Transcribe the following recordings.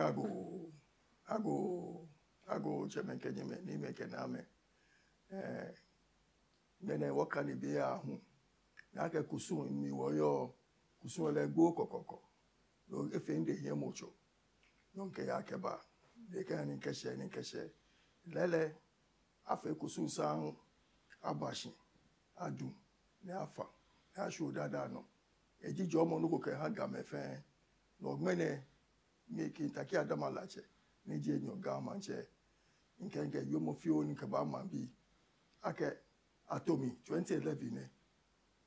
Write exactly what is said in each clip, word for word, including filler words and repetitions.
Agoo, agoo, agoo, tsɛmɛi kɛ nyɛmɛi, niimɛi kɛ naamɛi. Ɛɛ, ŋmɛnɛ wɔkane be aahu. Ni akɛ kusum mli wɔyɔɔ, kusum lɛ gbo kɔkɔɔkɔ. No efee ni mihiɛ mɔ tso. No mikɛya kɛba. Ni kɛ ni mikɛshɛ, ni mikɛshɛ. Lɛɛlɛŋ, afee kusum saŋŋ, aba shi, adu, ni afa, ni ashwie daa daa nɔ. Eji jɔɔmɔ nɔ ko kɛha Gamɛi fɛɛ. No ŋmɛnɛ, mi King Tackie Adama Latse, ni ji enyɔ Ga Maŋtsɛ. Mikɛ, mikɛ wiemɔ fioo ni mikɛbaa maŋbii. Akɛ ato mi twenty eleven nɛ.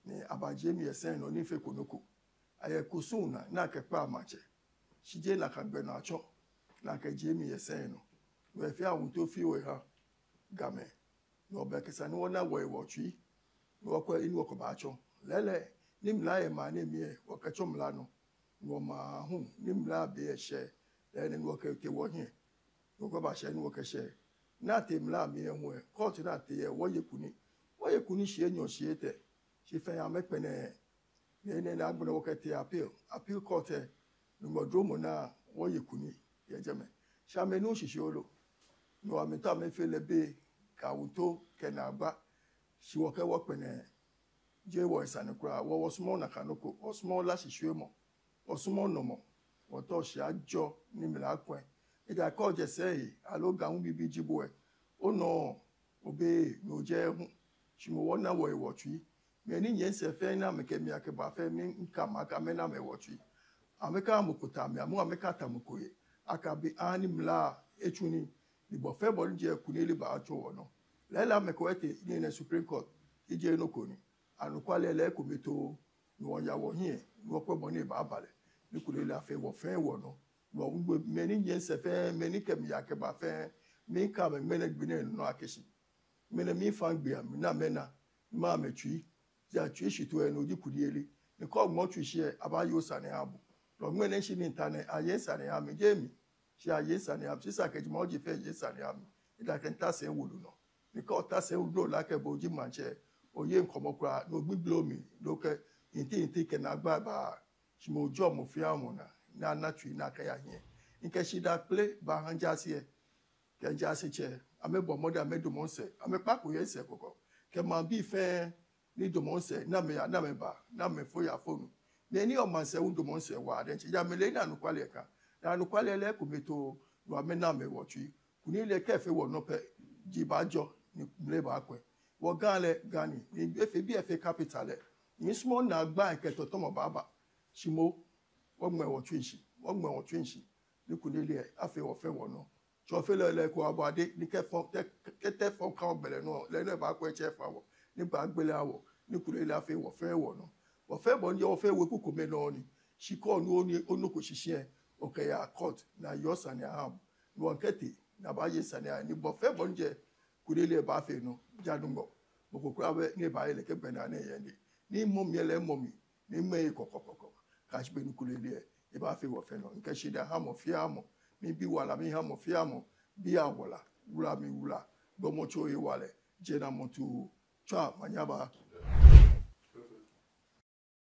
Ni abajie mi yɛ sɛi nɔ ni mifeko nɔ ko. Ayɛ kusum naa, ni akɛkpaa maŋtsɛ. Shi jeee nakai gbɛ nɔ atsɔ, ni akɛjie mi yɛ sɛi nɔ. No efee awuŋtso fioo eha Gamɛi. No be kɛ esa ni wɔna wɔhe wɔtsui. Ni wɔkwɛ he ni wɔkɛbaatsɔ. Lɛɛlɛŋ, ni mla yɛ maŋ nɛɛ mli lɛ, wɔkɛtsɔ mla nɔ. Ni wɔmaŋ hu, ni mla be lɛ shɛ, lɛɛlɛŋ ni wɔkɛtee wɔhiɛ. Ni wɔkɛbashɛ, ni wɔkɛshɛ. Ni atee mla mli lɛ hu lɛ, court ni atee lɛ, wɔye kunim. Wɔye kunim shii enyɔ, shii etɛ. Shi fɛɛ amɛkpɛlɛɛɛ. Ni enɛ ni agbɛnɛ wɔkɛtee appeal, appeal court lɛ, Nyɔŋmɔ duromɔ naa wɔye kunim yɛ jɛmɛ. Shi amɛnuuu shishi lolo. No amɛto amɛfee lɛ be kɛ awuŋtso kɛ naagba. Shi wɔkɛɛ wɔkpɛlɛɛɛ. Jeee wɔsane kwraa, wɔ wɔsumɔɔɔ nakai nɔ ko, wɔsumɔɔɔ lashishwiemɔ, wɔsumɔɔɔ nɔmɔ, wɔtaoɔ shi ajɔ ni mla akwɛ. Ejaakɛ ojɛ sɛɛ he, aloo Ga hu bibii ji bo lɛ, onɔ, obe, no jɛ hu. Shi moŋ wɔna wɔhe wɔtsui. Mɛi ni nyiɛ misɛɛ fɛɛ ni amɛkɛ mi akɛba fɛɛ, miikɛɛ amɛ akɛ amɛna amɛhe wɔtsui. Amɛkaha mɔ ko ta amɛ, amɛ hu amɛkata mɔ ko he. Akɛ be ni mla etsu nii, ni bɔ fɛɛ bɔ ni ji lɛ kunim lɛ baatsɔ wɔnɔ. Lɛɛlɛŋ amɛkɛ wɔ etee nii nɛɛ Supreme Court, eji nɔ ko ni. Anɔkwale lɛ ekomɛi too, ni wɔya wɔhiɛ, ni wɔkwɛ bɔ ni ebaaba lɛ. Ni kunim lɛ afee wɔ fɛɛ wɔnɔ. Ni wɔgbe mɛi ni nyiɛ misɛɛ fɛɛ, mɛi ni kɛ mi akɛba fɛɛ, miikɛɛ amɛ ŋmɛnɛ gbi nɛɛ nɔ akɛ shi. Ŋmɛnɛ miifa gbɛ amli ni amɛna, ni amɛtsui, ja tsui shitoo lɛ no ji kunim lɛ. Ni kɛ oŋmɔ otsui shi lɛ, abaaye osane aha bo. No ŋmɛnɛ shi ni mita nɛɛ, ayeee sane aha mi, jeee mi. Shi ayeee sane aha mi, shi esa akɛ jɛmɛ oji fɛɛ ye sane aha mi. Ejaakɛ mita sɛi wulu nɔ. Ni kɛ ota sɛi wulu nɔ lɛ akɛ bo ji maŋtsɛ, oyeee ŋkɔmɔ kwraa, no gbigbloo mli, no kɛ inti inti kɛ naagba baa. Shi moŋ jɔɔmɔ fɛɛ mɔ naa, ni ana tsui ni akɛya hiɛ. Mikɛ shidaa kpele baaha jaase lɛ, kɛ jaasetsɛ, amɛbɔ mɔdɛŋ amɛdamɔ misɛɛ, amɛkpako yɛ misɛɛ kɔkɔ. Kɛ maŋbii fɛɛ ni damɔ misɛɛ, ni amɛya, ni amɛba, ni amɛfo yafonu. Mɛi ni yɔɔ maŋsɛɛ hu damɔ misɛɛ waa diɛŋtsɛ, ja amɛle ni anɔkwale lɛ ka. Ni anɔkwale lɛ ekomɛi too, no amɛna amɛhe wɔtsui. Kunim lɛ kɛ efee wɔnɔ pɛ, ji baajɔ ni mla lɛ baakwɛ. Wɔ Ga lɛ, Ga ni, ni efee biɛ efee capital lɛ. Ni misumɔɔɔ naagba kɛ tɔtɔmɔ baaba. Shi moŋ, wɔŋmɛɛ wɔtsui shi, wɔŋmɛɛ wɔtsui shi. Ni kunim lɛ afee wɔ fɛɛ wɔnɔ. Tsɔfelɔ lɛ ko abɔ ade, ni kɛ fɔ, kɛ, kɛ tɛ fɔ ka ogbele nɔ, lɛ nɔ baakwɛ tsɛ fa wɔ, ni baagbele aha wɔ, ni kunim lɛ afee wɔ fɛɛ wɔnɔ. Wɔ fɛɛ bɔ ni ji lɛ, wɔ fɛɛ weku kome nɔ ni. Shi kɛ onu, onu, onu ko shishi lɛ, okɛya court, ni ayeɔ sane aha bo. Ni wɔkɛtee, ni abaaye sane aha, ni bɔ fɛɛ bɔ ni ji lɛ, kunim lɛ baafee nɔ, ja Nyɔŋmɔ. Mɔ ko kwraa bɛ, ni baaye lɛ kɛ gbɛnaa nɛɛ yɛ ni. Ni mɔ mi lɛ mɔ mi, ni mɛi kɔkɔɔkɔ. Kɛyashi be ni kunim lɛ, ebaafee wɔ fɛɛ nɔ. Mikɛ shidaa ha mɔ fɛɛ mɔ, miibi wala miiha mɔ fɛɛ mɔ, bii awala, wula mli wula, gbɔmɔtso hewalɛ, jɛnamɔ tuu, tswa manyaba,